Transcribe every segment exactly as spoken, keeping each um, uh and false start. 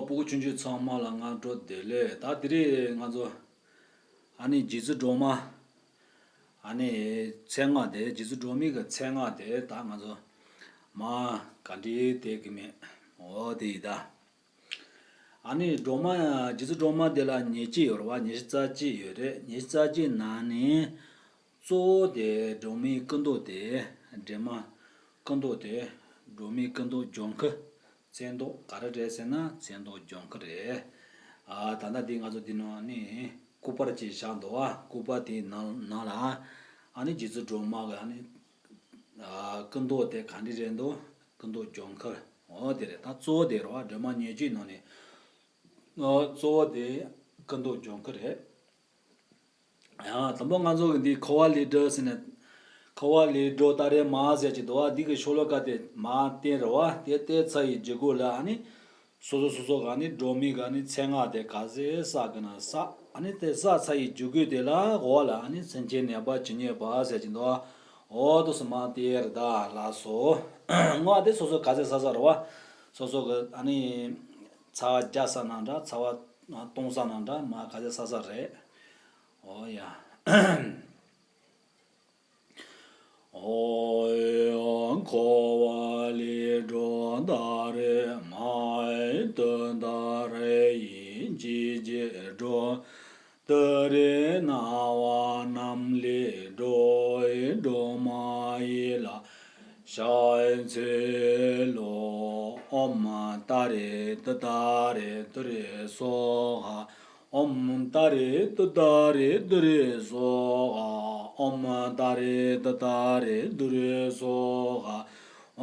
སྤུ་གུ་ཆུང་ཆུང་ཚང་མ་ལ་སྔ་དྲོ་བདེ་ལེགས། ད་དེ་རིང་ང་ཚོ་ཨ་ནི་རྗེ་བཙུན་སྒྲོལ་མ། ཨ་ནི་མཚན་སྔགས་དེ། རྗེ་བཙུན་སྒྲོལ་མའི་གི་མཚན་སྔགས་དེ་ད་ང་ཚོ་མ་ག་འདྲའི་དེ་གི་མེད། འོ་དེ་ཡིན་ད། ཨ་ནི་སྒྲོལ་མ། རྗེ་བཙུན་སྒྲོལ་མ་དེ་ལ་ཉེར་གཅིག་ཡོད་རེད་བ། ཉེར་རྩ་གཅིག་ཡོད་རེད། ཉེར་རྩ་གཅིག་ནང་ནས་གཙོ་བོ་དེ་སྒྲོལ་མའི་སྐུ་མདོག་དེ། སྒྲོལ་མ་སྐུ་མདོག་དེ། སྒྲོལ་མའི་སྐུ་མདོག་ལྗང་ཁུ། མཚན་མདོག་ག་རེ་རེད་ཟེར་ན་མཚན་མདོག་ལྗང་ཁུ་རེད། ཨ། ད་ལྟ་འདི་ང་ཚོ་འདི་ནང་ནི་སྐུ་པར་ཅིག་བཞག་འདུག་བ། སྐུ་པར་དེའི་ནང་ནང་ལ་ཨ་ནི་རྗེ་བཙུན་སྒྲོལ་མ་གི་ཨ་ནི། ཨ། སྐུ་མདོག་དེ་ག་འདྲ་རེད་འདུག་སྐུ་མདོག་ལྗང་ཁུ། འོ་དེ་རེད། ད་གཙོ་བོ་དེ་རེད་བ། སྒྲོལ་མ་ཉེར་གཅིག་ནང་ནས། ཨ། གཙོ་བོ་དེ་སྐུ་མདོག་ལྗང་ཁུ་རེད། ཡང་དང་པོ་ང་ཚོ་གི་འདི་འཁོར་བ་ལས་སྒྲོལ་ཟེར་ནས། འཁོར་བ་ལས་སྒྲོལ་ཏཱ་རེ་མ་ཟེར་གྱི་འདུག་བ། འདི་གི་ཤོ་ལོ་ཀ་དེ་མ་བསྟན་རེད་བ། དེ་བསྟན་ཚར་བའི་རྗེས་སྒོ་ལ་ཨ་ནི། སོ་སོ་སོ་སོ་ག་ནི་སྒྲོལ་མའི་ག་ནི་མཚན་སྔགས་དེ་ག་ཚད་བསགས་གི་ན་བསགས། ཨ་ནི་དེ་བསགས་ཚར་ཡི་རྒྱུ་གོས་དེ་ལ་འོག་ལ་ཨ་ནི་སེམས་ཅན་ནད་པ་ཇི་སྙེད་པ་ཟེར་གྱི་འདུག་འོ་དུ་སུ་མ་དེ་ར་ད་ལ་སོ། སྔགས་དེ་སོ་སོ་ག་ཚད་བསགས་བསགས་རེད་བ། སོ་སོ་གི་ཨ་ནི་ཚ་བ་རྒྱག་ས་ན་འདྲ། ཚ་བ་གཏོང་ས་ན་འདྲ། མ་ག་ཚད་བསགས་བསགས་རེད། འོ་ཡ། འོ་ཡ། འཁོར་བ་ལས་སྒྲོལ་ཏཱ་རེ་མ། ཏུཏྟཱ་རེ་ཡིས་ཇི་སྙེད་སྒྲོལ། ཏུ་རེ་སྣང་བ་རྣམས་ལས་སྒྲོལ། སྒྲོལ་མ་ཡིད་ལ་ཕྱག་འཚལ་ལོ། ཨོཾ་ཏཱ་རེ་ཏུཏྟཱ་རེ་ཏུ་རེ་སྭཱ་ཧཱ། ཨོཾ་ཏཱ་རེ་ཏུཏྟཱ་རེ་ཏུ་རེ་སྭཱ་ཧཱ། ཨོཾ་ཏཱ་རེ་ཏུཏྟཱ་རེ་ཏུ་རེ་སྭཱ་ཧཱ།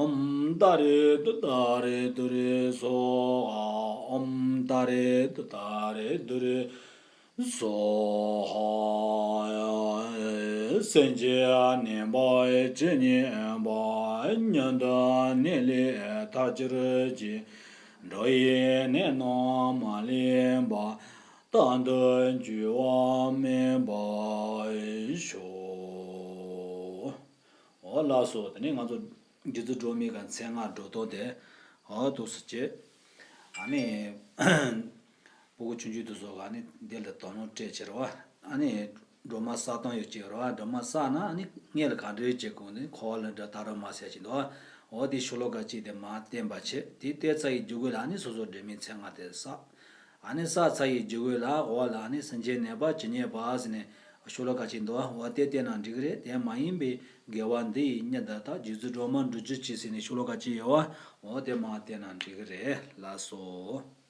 ཨོཾ་ཏཱ་རེ་ཏུཏྟཱ་རེ་ཏུ་རེ་སྭཱ་ཧཱ། ཨོཾ་ཏཱ་རེ་ཏུཏྟཱ་རེ་ཏུ་རེ་སྭཱ་ཧཱ། སེམས་ཅན་ནད་པ་ཇི་སྙེད་པ། མྱུར་དུ་ནད་ལས་ཐར་གྱུར་ཅིག་འགྲོ་བའི་ནད་རྣམས་མ་ལུས་པ། རྟག་ཏུ་འགྱུར་བ་མེད་པར་ཤོག་འོ་ལགས་སོ། དེ་ནས་ང་ཚོ་རྗེ་བཙུན་སྒྲོལ་མའི་ག་མཚན་སྔགས་སྒྲོལ་ཐོག་དེ་འོ་འདུག་སེ་བྱས། ཨ་ནི། སྤུ་གུ་ཆུང་ཆུང་དེ་ཚོ་ག་ནི་འདི་ལ་དོ་སྣང་སྤྲད་བྱས་རེད་བ། ཨ་ནི། སྒྲོལ་མ་བསགས་སྟངས་ཡོད་ཅིག་རེད་བ། སྒྲོལ་མ་བསགས་ན་ཨ་ནི་སྔོན་ལ་ག་འདྲ་བྱེད་དགོས་ནི། འཁོར་བ་ལས་སྒྲོལ་ཏཱ་རེ་མ་ཟེར་གྱི་འདུག་བ། འོ་དེ་ཤོ་ལོ་ཀ་གཅིག་དེ་མ་བསྟན་པ་བྱས། དེ་བསྟན་ཚར་ཡི་རྒྱུ་གོས་ལ་ཨ་ནི་སོ་སོ་སྒྲོལ་མའི་མཚན་སྔགས་དེ་བསགས། ཨ་ནི་བསགས་ཚར་ཡི་རྒྱུ་གོས་ལ་འོག་ལ་ཨ་ནི་སེམས་ཅན་ནད་པ་ཇི་སྙེད་པ་ཟེར་ནས་ཤོ་ལོ་ཀ་གཅིག་འདུག་བ། འོ་དེ་བསྟན་ན་འགྲིག་གི་རེད། དེ་མ་ཡིན་པའི་དགེ་བ་འདི་ཡིས་སྙིང་ཐག་རྗེ་བཙུན་སྒྲོལ་མ་འགྲུབ་གྱུར་ཅིག་ཟེར་ནས་ཤོ་ལོ་ཀ་གཅིག་ཡོད་བ། འོ་དེ་མ་བསྟན་ན་འགྲིག་གི་རེད། ལགས་སོ།